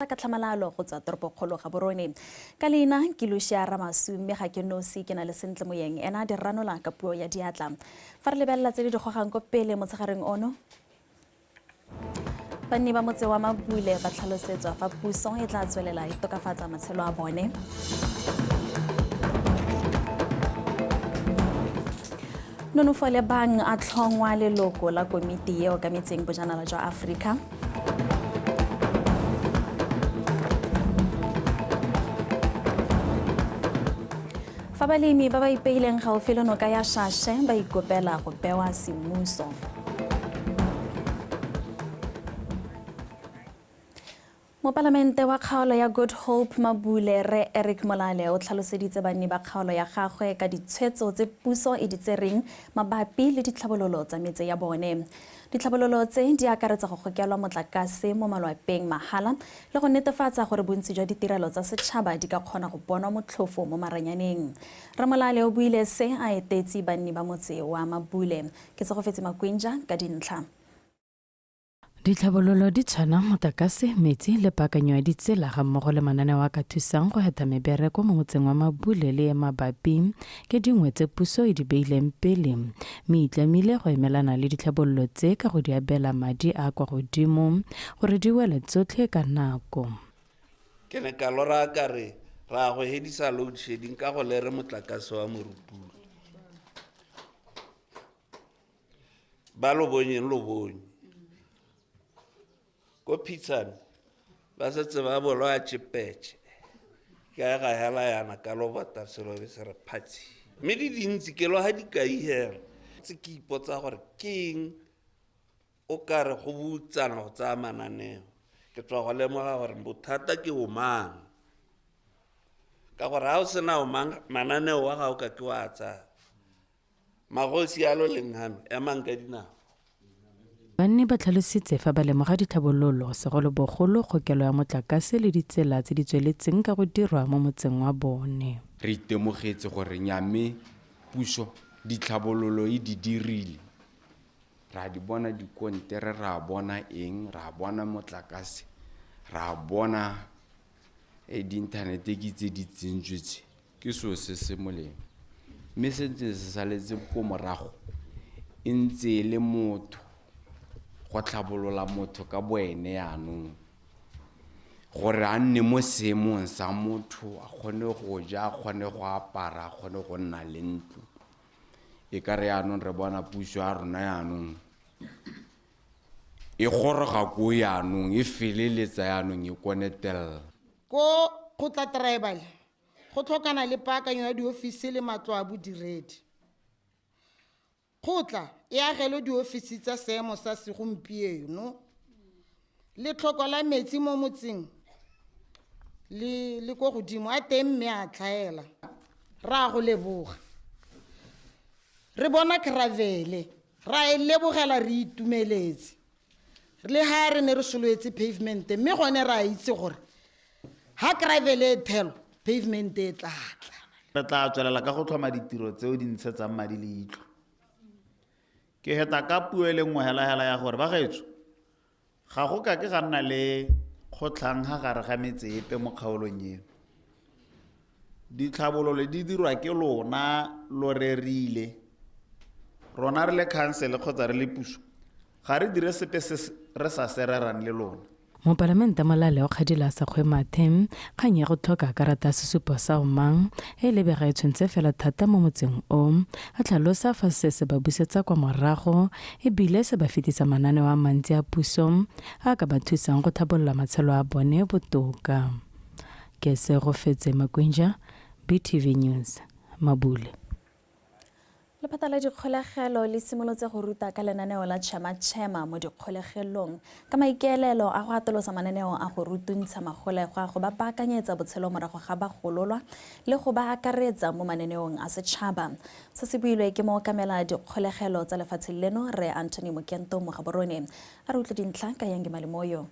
Ka tlhamalalo go tswa toropokgolo Gaborone. Ka leina ke Lucia Ramasu mme ga ke nosi ke na le Sentle Moyeng ena a di ranola ka puo ya diatla. Fa re lebelela tse di di gogang ko pele motshegareng ono, banni ba motse wa Mabule ba tlhalosetswa fa puso e tla tswelela e tokafatsa matshelo a bone. Nonofo Lebang a tlhongwa leloko la komiti e okametseng bojanala jwa Aforika. Fa balemi ba ba ipeileng gaufi le noka ya Shashe ba ikopela go bewa semmuso. Mopalamente wa kgaolo ya Good Hope Mabule Rre Eric Molale o tlhaloseditse banni ba kgaolo ya gagwe ka ditshwetso tse puso e di tsereng mabapi le ditlhabololo tsa metse ya bone. Ditlhabololo tse di akaretsa go gokelwa motlakase mo malwapeng mahala le go netefatsa gore bontsi jwa ditirelo tsa setšhaba di ka kgona go bonwa motlhofo mo maranyaneng. Rre Molale o buile se a etetse banni ba motse wa Mabule. Ke Segofetse Makwinja ka dintlha. Ditlhabololo di tshwana motlakase, metsi le paakanyo ya ditsela ga mmogo le mananeo a ka thusang go heta mebereko mo motseng wa Mabule le e mabapi ke dingwe tse puso e di beileng pele mme e itlamile go emelana le ditlhabololo tse ka go di abela madi a a kwa godimo gore di wele tsotlhe ka nako. Ke ne ka lora ka re ra go hedisa load shedding ka go lere motlakase wa Morupule. Ba lo bonyeng lo bonye. Ko Phitshane ba setse ba boloya tšepetše. Ka ga hela yana ka lobota selo be se re phatshi. Mme di dintsi ke lo ga dikai hela. Tse ke ipotsa gore ke eng o ka re go butsana go tsaya mananeo. Ke tswa go lemoga gore bothata ke omang. Ka gore ga o sena omang mananeo wa ga o ka ke wa tsaya. Magosi a lo leng hano, emang ka dinao. Banni ba tlhalositse fa ba lemoga ditlhabololo, segolobogolo kgokelo ya motlakase le ditsela tse di tsweletseng ka go dirwa mo motseng wa bone. Re itemogetse gore nya mme puso ditlhabololo e di dirile, ra di bona dikontere, ra bona eng, ra bona motlakase, ra bona diinthanete ke tse di tsentswe tse. Ke selo se se molemo, mme se ntse se saletse ko morago e ntse e le motho, go tlhabolola motho ka bo ene yaanong, gore a nne mo seemong sa motho, a kgone go ja, a kgone go apara, a kgone go nna le ntlo. E ka re yaanong re bona puso ya rona yaanong e goroga ko yaanong, e feleletsa yaanong e konetelela. Ko Kgotla Tribal go tlhokana le paakanyo ya diofisi le matlo a bodiredi. Kgotla e agelwe diofisi tsa seemo sa segompieno. Letlhoko la metsi mo motseng le le ko godimo a teng mme a tlhaela. Ra go leboga. Re bona gravele, ra e lebogela re itumeletse. Le ha re ne re solowetse pavement mme gone ra itse gore ha gravel e thelo pavement e tla tla. Re tla tswelela ka go tlhoma ditiro tseo di ntshetsang madi leitlho. Ke heta ka puo e le nngwe hela hela ya gore bagaetsho ga go ka ke ga nna le kgotlhang ga gare ga metse epe mo kgaolong eno. Ditlhabololo di dirwa ke lona lo rerile. Rona re le khansele kgotsa re le puso ga re dire sepe se re sa se rerang le lona. Mopalamente Molale o kgadile a sa kgwe mathe kgang ya go tlhoka karata ya sesupo sa Omang e lebega e tshwentse fela thata mo motseng o, a tlhalosa fa se se ba busetsa kwa morago e bile se ba fetisa mananeo a mantsi a puso a ka ba thusang go tlhabolola matshelo a bone botoka. Ke Segofetse Makwinja, BTV News, Mabule. Lephata la dikgolegelo le simolotse go ruta ka lenaneo la Chema Chema mo dikgolegelong ka maikaelelo a go atolosa mananeo a go rutuntsha magolegwa go ba baakanyetsa botshelo morago ga ba gololwa le go ba akaretsa mo mananeong a setšhaba. Se se builwe ke mookamela dikgolegelo tsa lefatshe leno Rre Anthony Mokento mo Gaborone. A re utlwe dintlha ka Yangi Malimoyo.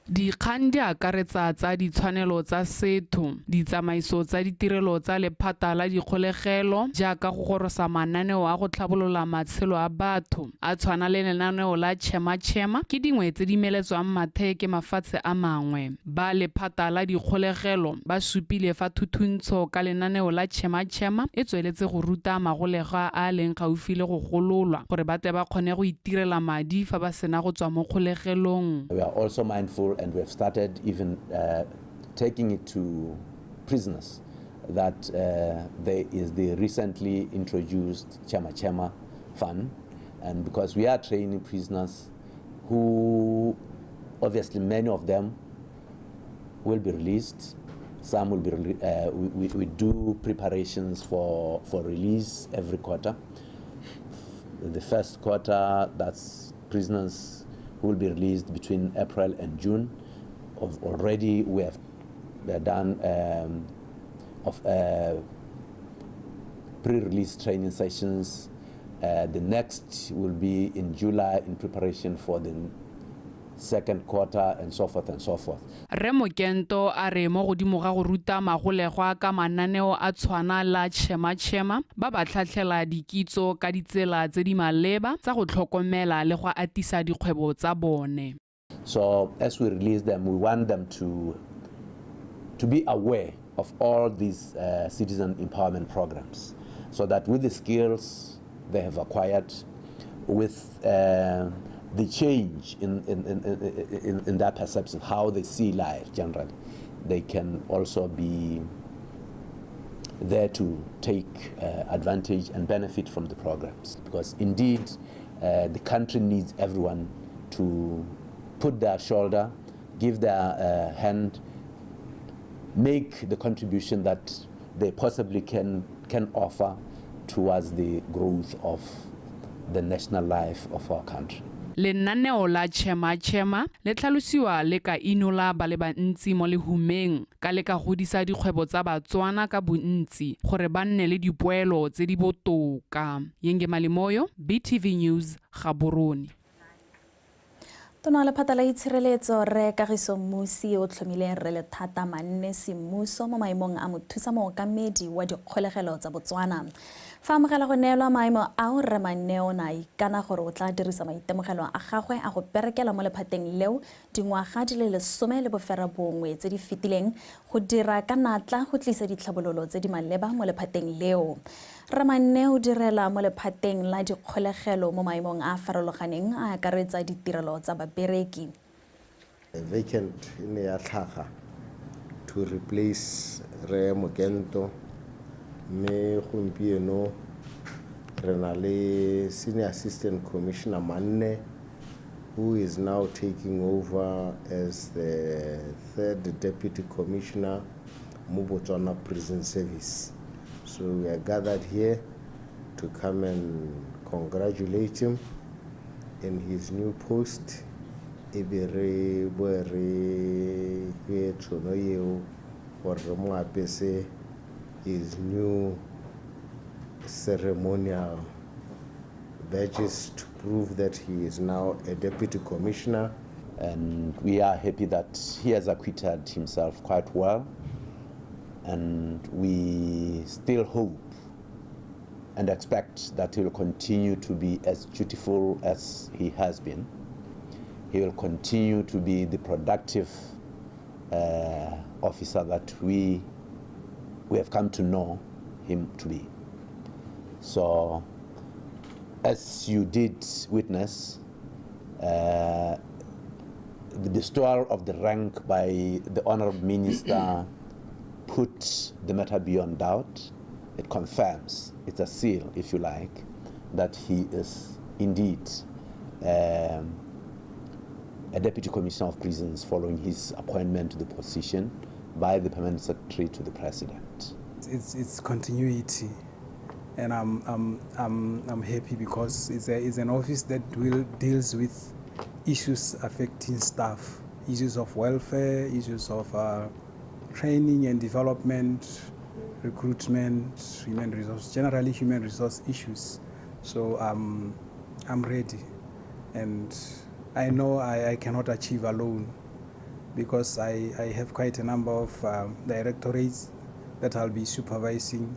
Dikgang di akaretsa tsa ditshwanelo tsa setho, ditsamaiso tsa ditirelo tsa lephata la dikgolegelo jaaka go gorosa mananeo a go tlhabolola matshelo a batho a tshwana le lenaneo la Chema Chema ke dingwe tse di meletswang mathe ke mafatshe a mangwe. Ba lephata la dikgolegelo ba supile fa thuthuntsho ka lenaneo la Chema Chema e tsweletse go ruta magolegwa a a leng gaufi le go gololwa gore ba tle ba kgone go itirela madi fa ba sena go tswa mo kgolegelong. We are also mindful, and we have started even taking it to prisoners, that there is the recently introduced Chema Chema Fund, and because we are training prisoners who obviously many of them will be released, some will be we do preparations for release every quarter. The first quarter, that's prisoners who will be released between April and June. Of already we have done pre-release training sessions. The next will be in July in preparation for the second quarter, and so forth and so forth. Rre Mokento a re mo godimo ga go ruta magolegwa ka mananeo a tshwana la Chema Chema ba ba tlhatlhela dikitso ka ditsela tse di maleba tsa go tlhokomela le go atisa dikgwebo tsa bone. So as we release them, we want them to be aware of all these citizen empowerment programs, so that with the skills they have acquired, with the change in their perception, how they see life generally, they can also be there to take advantage and benefit from the programs. Because indeed, the country needs everyone to put their shoulder, give their hand, make the contribution that they possibly can offer towards the growth of the national life of our country. Lenaneo la Chema Chema le tlhalosiwa le ka inola ba le bantsi mo lehumeng ka le ka godisa dikgwebo tsa Batswana ka bontsi gore ba nne le dipoelo tse di botoka. Yenge Malimoyo, BTV News, Gaborone. Tona lephata la itshireletso Rre Kagiso Mmusi o tlhomile Rre Lethata Manne semmuso mo maemong a mothusa mookamedi wa dikgolegelo tsa Botswana. Fa amogela go neelwa maemo ao, Rre Manne o ne a ikana gore o tla dirisa maitemogelo a gagwe a go berekela mo lephateng leo dingwaga di le 19 tse di fetileng go dira ka natla go tlisa ditlhabololo tse di maleba mo lephateng leo. Rre Manne o direla mo lephateng la dikgolegelo mo maemong a a farologaneng a akaretsa ditirelo tsa babereki. Vacant e ne ya tlhaga to replace Rre Mokento, mme gompieno re na le Senior Assistant Commissioner Manne, who is now taking over as the third Deputy Commissioner mo Botswana Prison Service. So we are gathered here to come and congratulate him in his new post. E be re boe re ye tšhono eo gore re mo apese his new ceremonial badges to prove that he is now a deputy commissioner. And we are happy that he has acquitted himself quite well, and we still hope and expect that he will continue to be as dutiful as he has been. He will continue to be the productive officer that we have come to know him to be. So, as you did witness, the bestowal of the rank by the Honorable Minister put the matter beyond doubt. It confirms, it's a seal, if you like, that he is indeed a Deputy Commissioner of Prisons following his appointment to the position by the Permanent Secretary to the President. It's continuity, and I'm happy because it's an office that will deals with issues affecting staff, issues of welfare, issues of training and development, recruitment, human resource, generally human resource issues. So I'm ready, and I know I cannot achieve alone. because I have quite a number of directorates that I'll be supervising,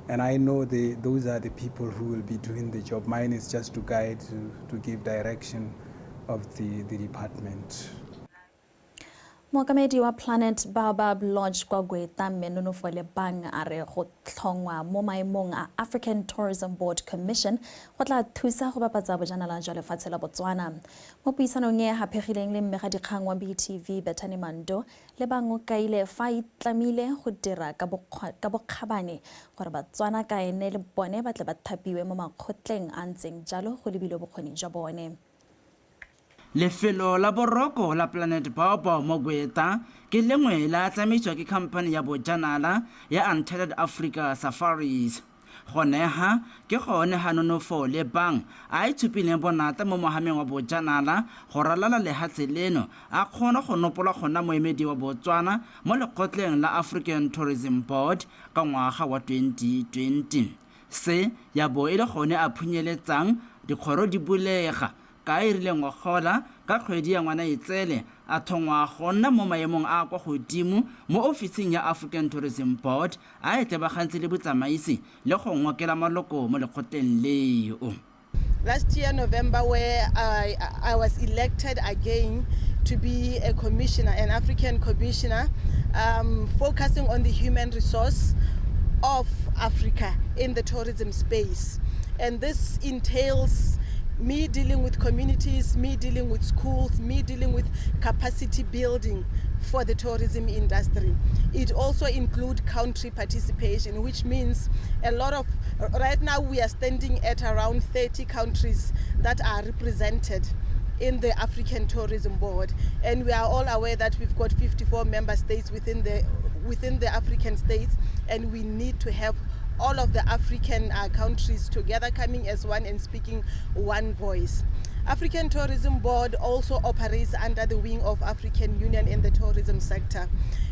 and I know those are the people who will be doing the job. Mine is just to guide, to give direction of the department. Mookamedi wa Planet Baobab Lodge kwa Gweta mme Nonofo Lebang a re go tlhongwa mo maemong a African Tourism Board Commission go tla thusa go bapatsa bojanala jwa lefatshe la Botswana. Mo puisanong e haphegileng le mmegadikgang wa BTV Bethany Mando, Lebang o kaile fa itlamile go dira ka bokgabane gore Batswana ka ene le bone ba tle ba thapiwe mo makgotleng a ntseng jalo go lebilwe bokgoni jwa bone. Lefelo la boroko la Planet Baobab mo Gweta ke lengwe la tsamaiswa ke khamphane ya bojanala ya Untitled Africa Safaris. Gone ha ke gone ha Nonofo Lebang a itshupileng bonata mo mohameng wa bojanala go ralala lehatshe leno a kgona go nopola gona moemedi wa Botswana mo lekgotleng la African Tourism Board ka ngwaga wa 2020. Se ya bo e le gone a phunyeletsang dikgoro di bulega ka e rile ngogola ka kgwedi ya ngwana itsele a thongwa go nna mo maemong a kwa godimo mo ofising ya African Tourism Board a e tebagantse le botsamaisi le go ngokela maloko mo lekgotleng leo. Last year November, where I was elected again to be a commissioner, an African commissioner, focusing on the human resource of Africa in the tourism space. And this entails me dealing with communities, me dealing with schools, me dealing with capacity building for the tourism industry. It also includes country participation, which means a lot of, right now we are standing at around 30 countries that are represented in the African Tourism Board. And we are all aware that we've got 54 member states within the African states, and we need to have all of the African countries together coming as one and speaking one voice. African Tourism Board also operates under the wing of African Union in the tourism sector,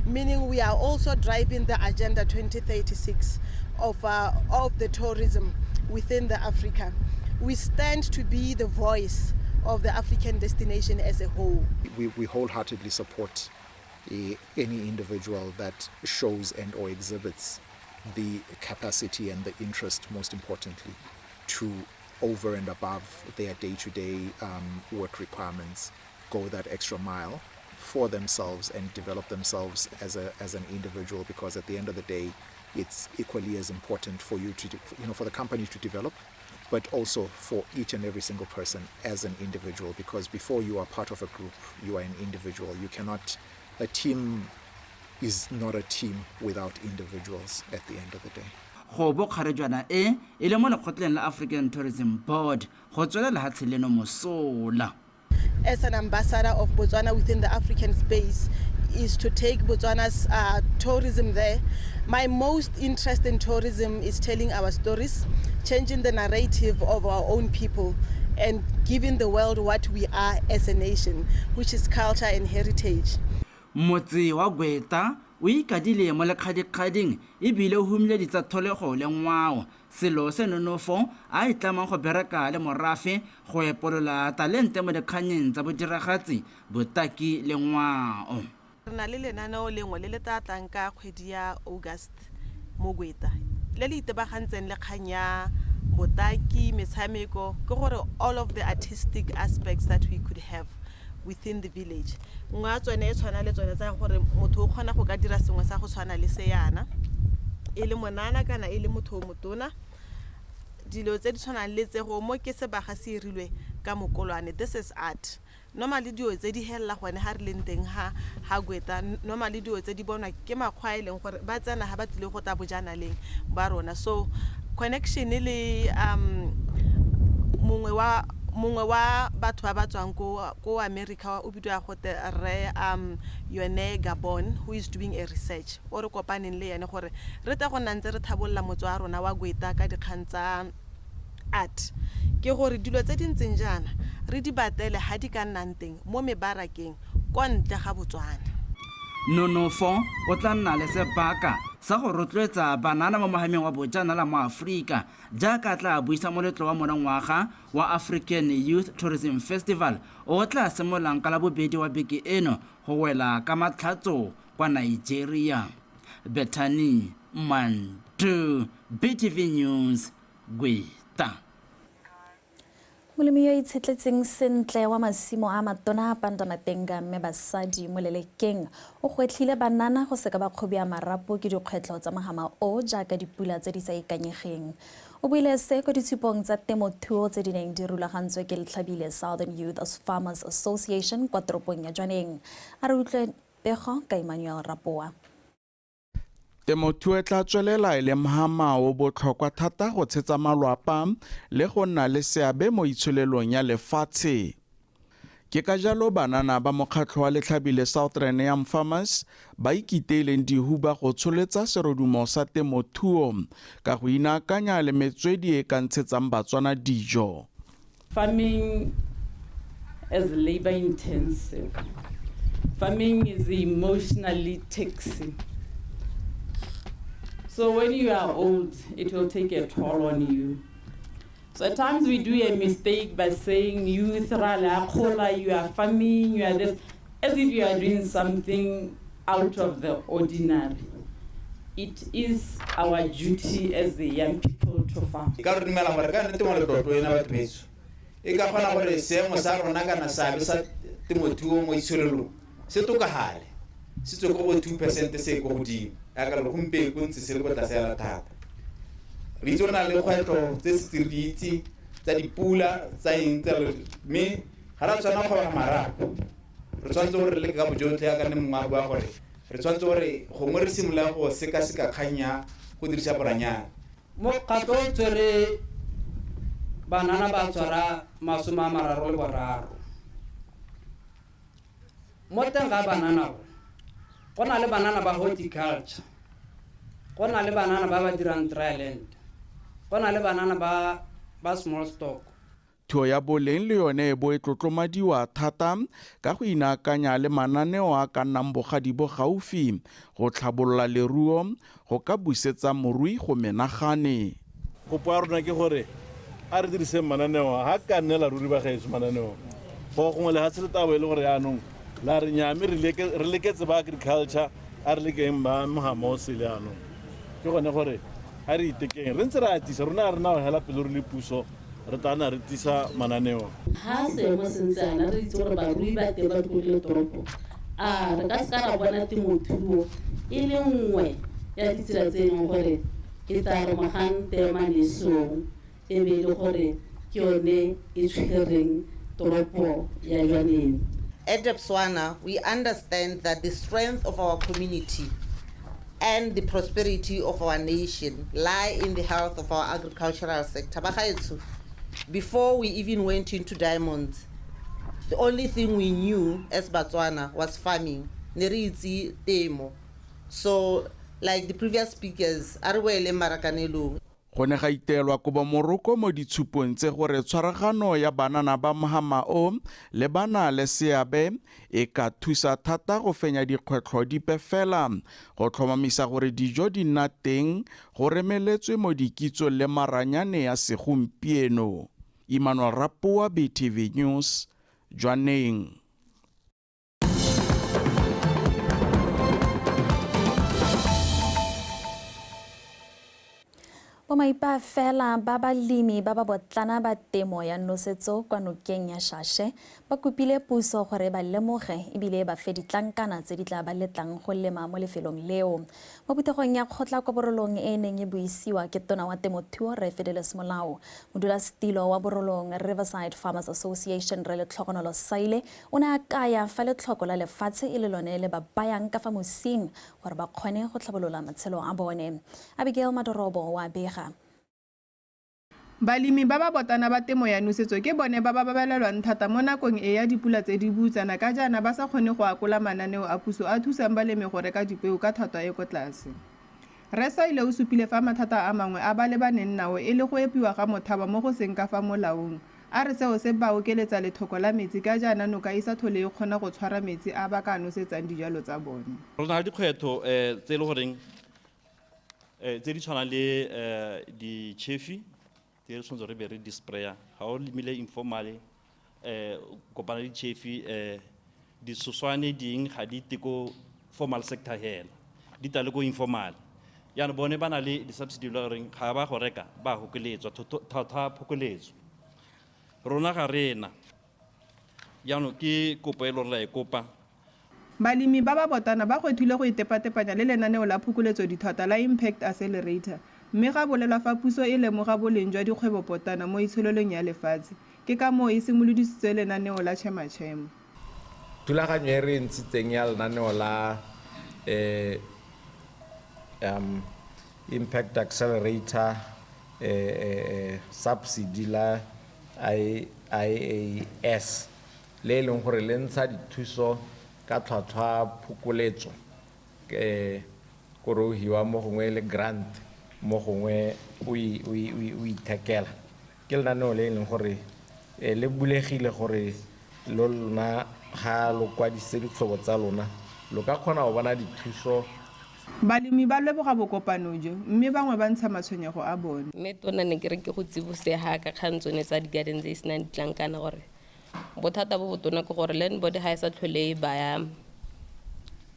meaning we are also driving the Agenda 2036 of the tourism within the Africa. We stand to be the voice of the African destination as a whole. We wholeheartedly support any individual that shows and or exhibits the capacity and the interest, most importantly, to over and above their day-to-day work requirements, go that extra mile for themselves and develop themselves as an individual, because at the end of the day, it's equally as important for you to, for the company to develop, but also for each and every single person as an individual, because before you are part of a group, you are an individual. You cannot, a team is not a team without individuals at the end of the day. Go bo kgarejwana e e le mo lekgotleng la African Tourism Board go tswela lehatshe leno mosola. As an ambassador of Botswana within the African space is to take Botswana's tourism there. My most interest in tourism is telling our stories, changing the narrative of our own people, and giving the world what we are as a nation, which is culture and heritage. Motse wa Gweta o ikadile mo lekgadikgading ebile o humile ditsa tholego le ngwao, selo se Nonofo a itlamang go bereka le morafe go epolola talente mo dikganyeng tsa bodiragatsi, botaki le ngwao. Re na le lenaneo lengwe le le tla tlang ka kgwedi ya August mo Gweta le le itebagantseng le kgang ya botaki, metshameko, ke gore all of the artistic aspects that we could have within the village. Nngwe ya tsone e tshwana le tsone tsa gore motho o kgona go ka dira sengwe sa go tshwana le se yana, e le monana kana e le motho o motona. Dilo tse di tshwanang le tse go mo ke sebaga se irilwe ka mokolwane. This is art. Normally dilo tse di hella gone ha re leng teng ha Gweta, normally dilo tse di bonwa ke makgwa e leng gore ba tsena ha ba tlile go tla bojanaleng ba rona. So connection le mongwe wa batho ba ba tswang ko America o bidiwa gote Rre yone Gabon, who is doing a research, o re kopaneng le yene gore re tla go nna ntse re thabolola motse wa rona wa Gweta ka dikgang tsa art. Ke gore dilo tse di ntseng jaana re di batele ha di ka nnang teng mo mebarakeng kwa ntle ga Botswana. Nonofo o tla nna le sebaka sa go rotloetsa banana mo mohameng wa bojanala mo Aforika jaaka tla buisa moletlo wa monongwaga wa African Youth Tourism Festival o tla simololang ka labobedi wa beke eno go wela ka matlhatso kwa Nigeria. Bethany Mantu, BTV News, Gweta. Molemi yo itshetletseng sentle wa masimo a matona a Pandamatenga mme basadi mo lelekeng o gwetlhile banana go seka ba kgobia marapo ke dikgwetlho tsa mohama o jaaka dipula tse di sa ikanyegeng. O buile se ko ditshupong tsa temothuo tse di neng di rulagantswe ke Letlhabile Southern Youth Farmers Association kwa toropong ya Jwaneng. A re utlwe pego ka Emmanuel Rapoa. Temothuo e tla tswelela e le mohama o botlhokwa thata go tshetsa malwapa le go nna le seabe mo itsholelong ya lefatshe. Ke ka jalo banana ba mokgatlho wa Letlhabile Southern Young Farmers ba ikiteileng dihuba go tsholetsa serodumo sa temothuo ka go inaakanya le metswedi e ka ntshetsang Batswana dijo. Farming is labor intensive. Farming is emotionally taxing. So when you are old, it will take a toll on you. So at times we do a mistake by saying, youth, you are farming, you are this, as if you are doing something out of the ordinary. It is our duty as the young people to farm. 2% ka re gompieno go ntse se le ko tlase ya thata. Re itse re na le kgwetlho tse se re itse tsa dipula tsa eng tsa mme ga ra tshwana go kgobega marapo. Re tshwanetse gore re leke ka bojotlhe jaaka ne mongwe a bua gore re tshwanetse gore gongwe re simolola go sekaseka kgang ya go dirisa boranyane. Mokgatlo o tshwere banana ba tshwara 33. Mo teng ga banana go na le banana ba horticulture, go na le banana ba ba dirang dry land, go na le banana ba small stock. Thuo ya boleng le yone e bo e tlotlomadiwa thata ka go inaakanya le mananeo a ka nnang bogadi bo gaufi go tlhabolola leruo go ka busetsa morui go menagane. Kopo ya rona ke gore a re diriseng mananeo ga ka nnela ruri ba gaetsho mananeo go gongwe lehatshe le tabo e le gore yaanong la re nyame re leketse ba agriculture a re lekeng ba mohama o sele yaanong ke gone gore a re itekeng re ntse re atisa rona a rena go hela pele re le puso re tla nna re tlisa mananeo. Ha seemo se ntse yana re itse gore barui ba teng ba dikolile toropo a re ka seka ra bona temothuo e le nngwe ya ditsela tse e leng gore e tla re mogang temanesong e be e le gore ke yone e tshwereng toropo ya Jwaneng. At Debswana, we understand that the strength of our community and the prosperity of our nation lie in the health of our agricultural sector. Before we even went into diamonds, the only thing we knew as Botswana was farming. Neritsi temo. So, like the previous speakers, Arwele Marakanelo. Go ne ga iteelwa kobomoroko mo ditshupong tse gore tshwaragano ya banana ba mohama o le bana le seabe e ka thusa thata go fenya dikgwetlho dipe fela go tlhomamisa gore dijo di nna teng go remeletswe mo dikitsong le maranyane ya segompieno. Emmanuel Rapoa, BTV News, Jwaneng. Bomaipa fela ba balemi ba ba botlana ba temo ya nosetso kwa nokeng ya Shashe ba kopile puso gore ba lemoge ebile ba fe ditlankana tse di tla ba letlang go lema mo lefelong leo. Mo phuthegong ya kgotla kwa Borolong e neng e buisiwa ke tona wa temothuo Rre Fidelis Molao, modulasetilo wa Borolong Riverside Farmers Association Rre Letlhogonolo Saile o ne a kaya fa letlhoko la lefatshe e le lone le ba bayang ka fa mosing gore ba kgone go tlhabolola matshelo a bone. Abigail Madorobo wa bega. Balemi ba ba botana ba temo ya nosetso ke bone ba ba babalelwang thata mo nakong e ya dipula tse di butsana ka jaana ba sa kgone go akola mananeo a puso a thusang balemi go reka dipeo ka tlhwatlhwa e ko tlase. Rre Saile o supile fa mathata a mangwe a ba lebaneng nao e le go epiwa ga mothaba mo go seng ka fa molaong. A re seo se ba okeletsa lethoko la metsi ka jaana noka e sa tlhole e kgona go tshwara metsi a ba ka nosetsang dijalo tsa bone. Re na le dikgwetlho tse e le goreng Tse di tshwanang le di-chafi tse re tshwanetse re be re di-spraya ga o lemile informale kopana le di-chafi ditshoswane ding ga di te ko formal sector hela di tla le ko informal. Jaanong bone ba na le di-subsidy le goreng ga ba go reka ba hokeletswa tlhwatlhwa phokoletso. Rona ga rena jaanong ke kopo e le gore la e kopa. Balemi ba ba botana ba gwethile go itepatepanya le lenaneo la phokoletso dithata la Impact Accelerator mme ga bolelwa fa puso e lemoga boleng jwa dikgwebopotana mo itsholelong ya lefatshe ke ka moo e simolodisitse lenaneo la Chema Chema. Thulaganyo e re e ntshitseng ya lenaneo la Impact Accelerator subsidy la IAS le e leng gore le ntsha dithuso ka tlhwatlhwa phokoletso kore o hiwa mo gongwe le grant mo gongwe o ithekela. Ke lenaneo le e leng gore le bulegile gore lo lona ga lo kwadise dikgwebo tsa lona lo ka kgona go bona dithuso. Balemi ba leboga bokopano jo mme bangwe ba ntsha matshwenyego a bone. Mme tona ne ke re ke go tsibosega ka kgang tsone tsa di-garden tse di senang ditlankana gore bothata bo botona ke gore land board ga e sa tlhole e baya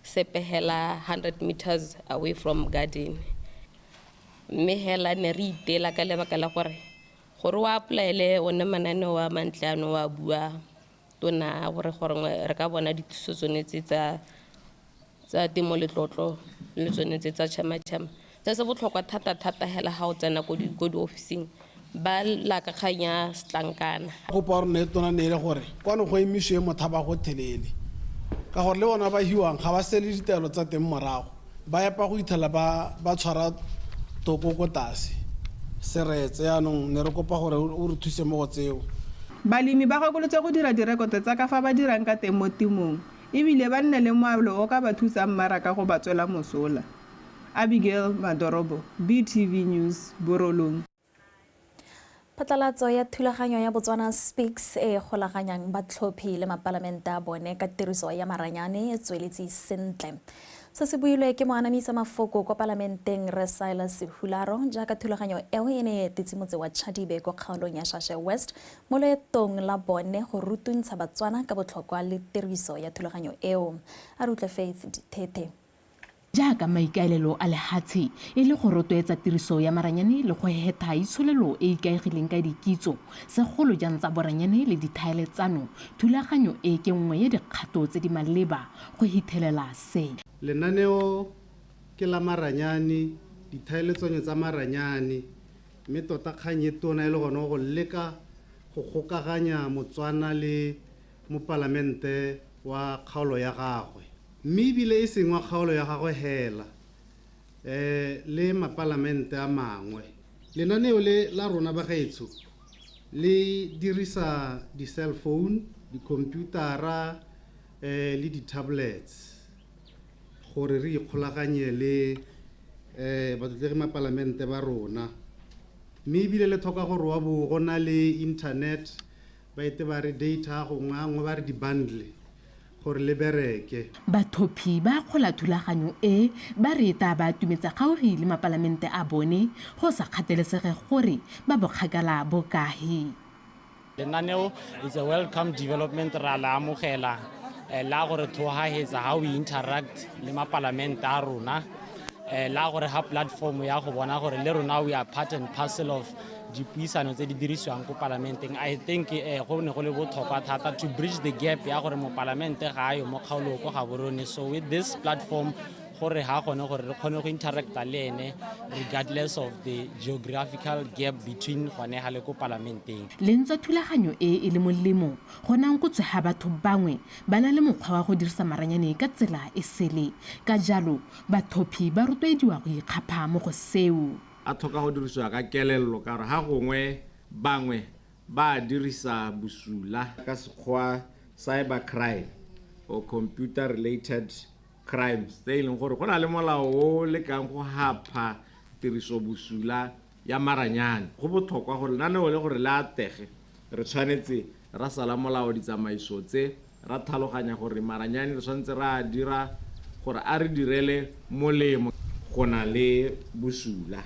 sepegela 100 meters away from garden. Mme hela ne re itela ka lebaka la gore gore o apply-ele one mananeo a mantle ano wa bua tona gore gore re ka bona dithuso tsone tse tsa temo letlotlo le tsone tse tsa Chema Chema. Se se botlhokwa thata-thata hela ga o tsena ko diofising ba laka kgang ya setlankana. Kopo ya rona e tona ne e le gore kwano go emisiwe mothaba go thelele ka gore le bona ba hiwang ga ba sele ditaelo tsa teng morago ba epa go ithela ba tshwara toko ko tlase seretse. Yaanong ne re kopa gore o re thuse mo go tseo. Balemi ba gakolotse go dira direkoto tsa ka fa ba dirang ka teng mo temong ebile ba nne le moablo o ka ba thusang mmaraka go ba tswela mosola. Abigail Madorobo, BTV News, Borolong. Phatlalatso ya thulaganyo ya Botswana Speaks e golaganyang batlhophi le mapalamente a bone ka tiriso ya maranyane e tsweletse sentle. Se se builwe ke moanamisa mafoko kwa palamenteng Rre Silas Hularo jaaka thulaganyo eo e ne e etetse motse wa Chadibe kwa kgaolong ya Shashe West mo loetong la bone go rutuntsha Batswana ka botlhokwa le tiriso ya thulaganyo eo. A re utlwe Faith Dithethe. Jaaka maikaelelo a lehatshe e le go rotloetsa tiriso ya maranyane le go hetha itsholelo e ikaegileng ka dikitso segolo jang tsa boranyane le dithaeletsano, thulaganyo e ke nngwe ya dikgato tse di maleba go hithelela se. Lenaneo ke la maranyane, dithaeletsano tsa maranyane, mme tota kgang e tona e le gone go leka go gokaganya Motswana le mopalamente wa kgaolo ya gagwe. Mme ebile e seng wa kgaolo ya gagwe hela le mapalamente a mangwe. Lenaneo le la rona bagaetsho le dirisa di-cell phone, di-computer-a le di-tablets gore re ikgolaganye le batlotlegi mapalamente ba rona. Mme ebile le tlhoka gore wa bo go na le internet, ba ete ba re data gongwe gangwe ba re di-bundle gore le bereke. Bathophi ba kgola thulaganyo e ba re ta ba tumetsa gaufi le mapalamente a bone go sa kgathalesege gore ba bokgakala bo kae. Lenaneo is a welcome development, ra la amogela la gore thohahetsa how we interact le mapalamente a rona, la gore ha platform ya go bona gore le rona we are part and parcel of dipuisano tse di dirisiwang ko palamenteng. I think go ne go le botlhokwa thata to bridge the gap ya gore mopalamente ga ayo mo kgaolong ko Gaborone. So with this platform gore ha gone gore re kgone go interacta le ene regardless of the geographical gap between gone ha le ko palamenteng. Le ntswa thulaganyo e e le molemo go nang go tswega batho bangwe ba na le mokgwa wa go dirisa maranyane ka tsela e sele, ka jalo bathophi ba rotloediwa go ikgapha mo go seo. A tlhoka go dirisiwa ka kelello ka gore ha gongwe bangwe ba dirisa bosula ka sekgwa cyber crime or computer related crimes tse e leng gore go na le molao o lekang go hapha tiriso bosula ya maranyane. Go botlhokwa gore lenaneo le gore le atege re tshwanetse ra sala molao ditsamaiso tse, ra tlhaloganya gore maranyane re tshwanetse ra dira gore a re direle molemo. go na le bosula.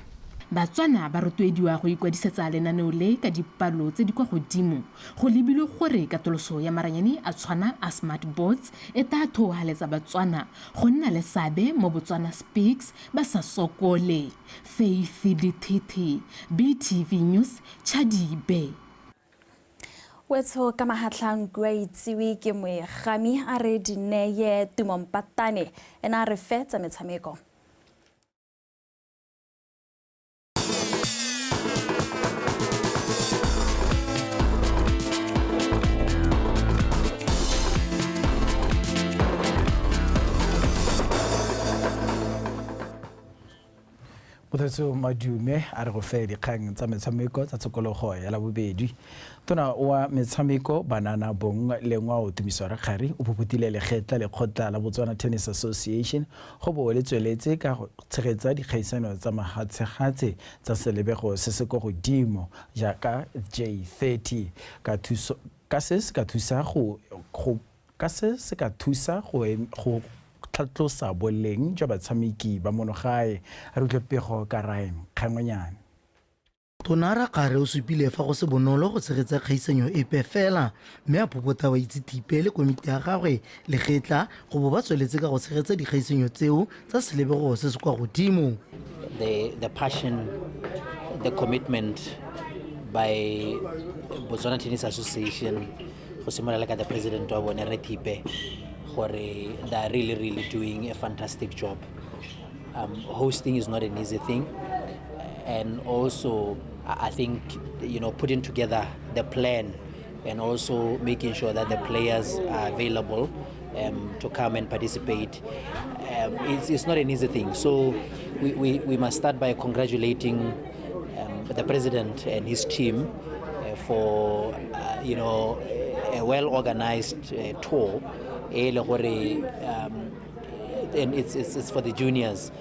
Batswana ba rotloediwa go ikwadisetsa lenaneo le ka dipalo tse di kwa godimo go lebilwe gore katoloso ya maranyane a tshwana a smart boards e tla thohaletsa Batswana go nna le seabe mo Botswana Speaks ba sa sokole. Faith Dithithi, BTV News, Chadibe. Wetsho ka mahatlhang kua itsiwe ke moegami a re di neye Tumompatane ena a re fe tsa metshameko. Mothetso Madume a re go fe dikgang tsa metshameko tsa tshokologo ya Labobedi. Tona wa metshameko banana bong le ngwao Tumiso Rakgare o phophothile lekgetla lekgotla la Botswana Tennis Association go bo le tsweletse ka go tshegetsa dikgaisano tsa mahatshegatse tsa selebego se se kwa godimo jaaka J30 ka thuso ka se se ka thusa go ka se se ka thusa go tlhatlosa boleng jwa batshameki ba monogae. Re utlwe pego ka Ryan Kgangwenyane. Tona Rakgare o supile fa go se bonolo go tshegetsa kgaisanyo epe fela mme a phopotha baitse-thipe le komiti ya gagwe lekgetla go bo ba tsweletse ka go tshegetsa dikgaisanyo tseo tsa selebego se se kwa godimo. The passion, the commitment by Botswana Tennis Association go simolola ka the president wa bone Rre Thipe gore they are really, really doing a fantastic job. Hosting is not an easy thing, and also I think, you know, putting together the plan and also making sure that the players are available to come and participate, it's not an easy thing. So we must start by congratulating the president and his team for you know, a well-organized tour. And it's for the juniors,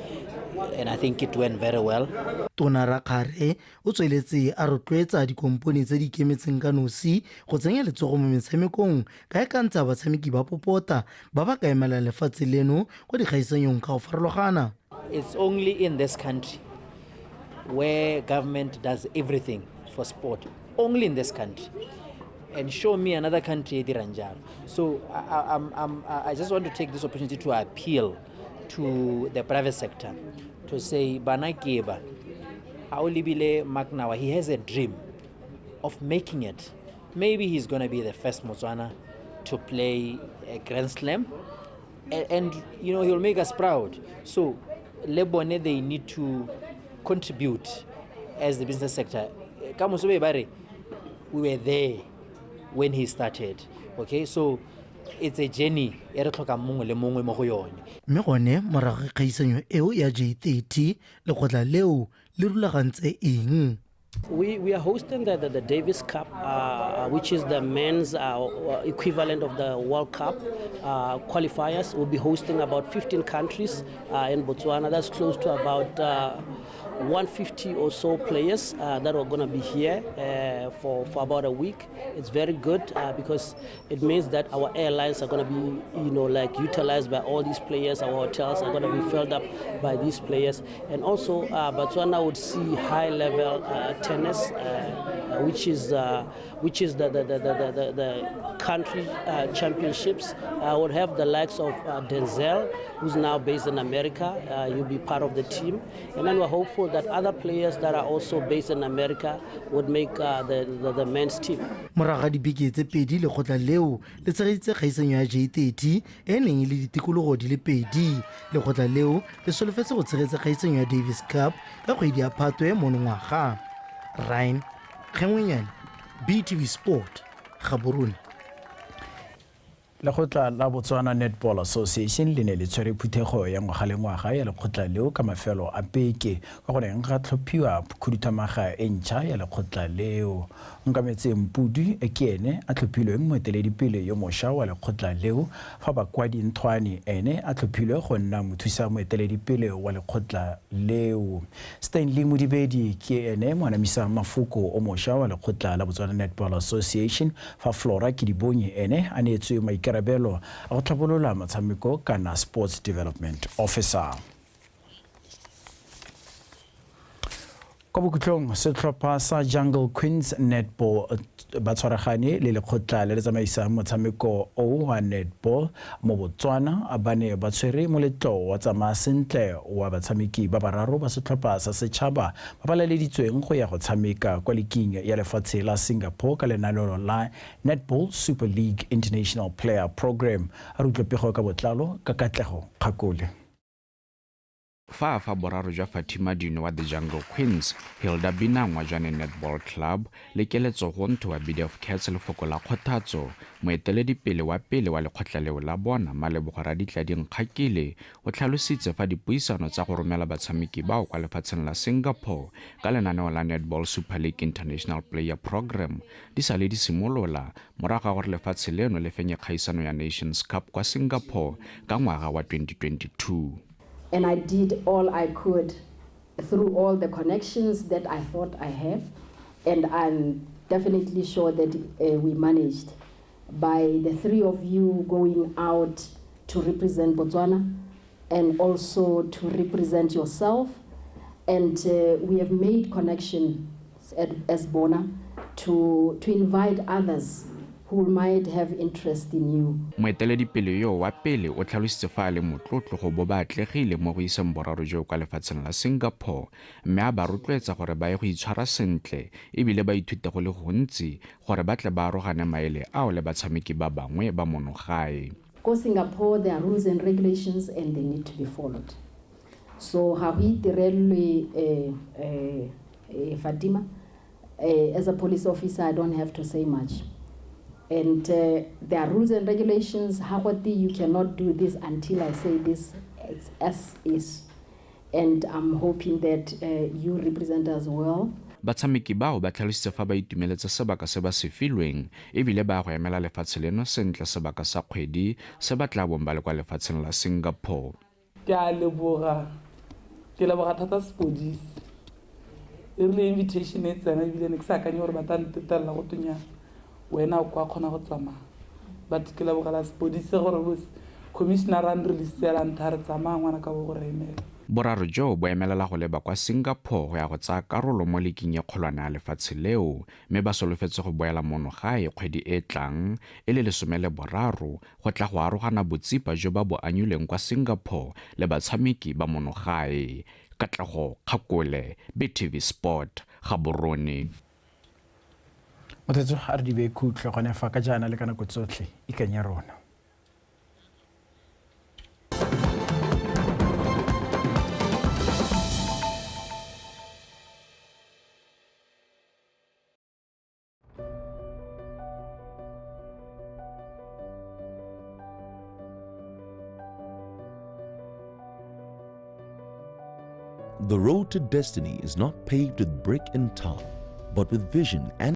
and I think it went very well. Tona Rakgare o tsweletse a rotloetsa dikompone tse di ikemetseng ka nosi go tsenya letsogo mo metshamekong ka e ka ntsha batshameki ba popota ba ba ka emelang lefatshe leno kwa dikgaisanyong ka go farologana. It's only in this country where government does everything for sport. Only in this country. And show me another country e dirang jalo. So I just want to take this opportunity to appeal to the private sector to say, bana ke ba, ha o lebile Mark Nawa, he has a dream of making it. Maybe he's going to be the first Motswana to play a Grand Slam, and you know, he'll make us proud. So le bone, they need to contribute as the business sector. Ka moso be ba re, we were there when he started. Okay, so it's a journey e re tlhokang mongwe le mongwe mo go yone. Mme gone morago ga kgaisanyo eo ya J30 lekgotla leo le rulagantse eng? We are hosting the Davis Cup, which is the men's equivalent of the World Cup qualifiers. We'll be hosting about 15 countries in Botswana. That's close to about 150 or so players that are going to be here for about a week. It's very good because it means that our airlines are going to be, you know, like utilized by all these players. Our hotels are going to be filled up by these players. And also Botswana would see high-level tennis, which is the country championships. Would have the likes of Denzel, who's now based in America. He'll be part of the team, and then we're hopeful that other players that are also based in America would make the men's team. Morago ga dibeke tse pedi lekgotla leo le tshegeditse kgaisanyo ya J30 e neng e le ditikologo di le pedi. Lekgotla leo le solofetse go tshegetsa kgaisanyo ya Davis Cup ka kgwedi ya Phatwe monongwaga. Ryan Kgengwenyane, BTV Sport, Gaborone. Lekgotla la Botswana Netball Association le ne le tshwere phuthego ya ngwaga le ngwaga ya lekgotla leo ka mafelo a beke ka go neng ga tlhophiwa khuduthamaga e ntšha ya lekgotla leo. Nkametse Mpudu ke ene a tlhophilweng moeteledipele yo mošwa wa lekgotla leo, fa Bakwadi Nthwane ene a tlhophilwe go nna mothusa moeteledipele wa lekgotla leo. Stanley Modibedi ke ene moanamisa mafoko o mošwa wa lekgotla la Botswana Netball Association, fa Flora Kedibonye ene a neetswe maikarabelo a go tlhabolola motshameko kana Sports Development Officer. Kwa bokhutlong, setlhopha sa Jungle Queens Netball ba tshwaragane le lekgotla le le tsamaisang motshameko o wa netball mo Botswana ba ne ba tshwere moletlo wa tsamaya sentle wa batshameki ba bararo ba setlhopha sa setšhaba ba ba laleditsweng go ya go tshameka kwa liking ya lefatshe la Singapore ka lenaneo la Netball Super League International Player Program. A re utlwe pego ka botlalo ka Katlego Kgakole. Fa a fa boraro jwa Fatima Dino wa The Jungle Queens, Hilda Binang wa Jwaneng Netball Club le Keletso Gontho wa BDF Cats lefoko la kgothatso, moeteledipele wa pele wa lekgotla leo la bona Malebogo Raditladi Nkgakile o tlhalositse fa dipuisano tsa go romela batshameki bao kwa lefatsheng la Singapore ka lenaneo la Netball Super League International Player Program di sale di simolola morago ga gore lefatshe leno le fenye kgaisano ya Nations Cup kwa Singapore ka ngwaga wa 2022. And I did all I could through all the connections that I thought I have. And I'm definitely sure that we managed by the three of you going out to represent Botswana and also to represent yourself. And we have made connections as Bona to invite others who might have interest in you. Moeteledipele yo wa pele o tlhalositse fa a le motlotlo go bo ba atlegile mo go iseng boraro jo kwa lefatsheng la Singapore, mme a ba rotloetsa gore ba ye go itshwara sentle ebile ba ithute go le gontsi gore ba tle ba arogane maele ao le batshameki ba bangwe ba mono gae. Ko Singapore there are rules and regulations and they need to be followed. So ga go itirelwe Fatima, as a police officer I don't have to say much. And there are rules and regulations. Hagwati, you cannot do this until I say this. It's as is. And I'm hoping that you represent us well. Batshameki bao ba tlhalositse fa ba itumeletse sebaka se ba se filweng ebile ba go emela lefatshe leno sentle sebaka sa kgwedi se ba tla bong ba le kwa lefatsheng la Singapore. Ke a leboga, ke leboga thata sepodisi. E rile invitation e tsena ebile ne ke sa akanye gore ba tla ntetelela go tonya wena o kwa kgona go tsamaya. But ke lebogela sepodisi gore commissioner a nreleasela ntha re tsamaya ngwana ka bo go re emela. Boraro jo bo emelela go leba kwa Singapore go ya go tsaya karolo mo liking e kgolwane ya lefatshe leo, mme ba solofetse go boela mono gae kgwedi e tlang e le 13 go tla go arogana botsipa jo ba bo anyuleng kwa Singapore le batshameki ba mono gae. Katlego Kgakole, BTV Sport, Gaborone. Mothetso a re di be khutlo gone fa ka jaana le ka nako tsotlhe ikanya rona. The road to destiny is not paved with brick and tar, but with vision and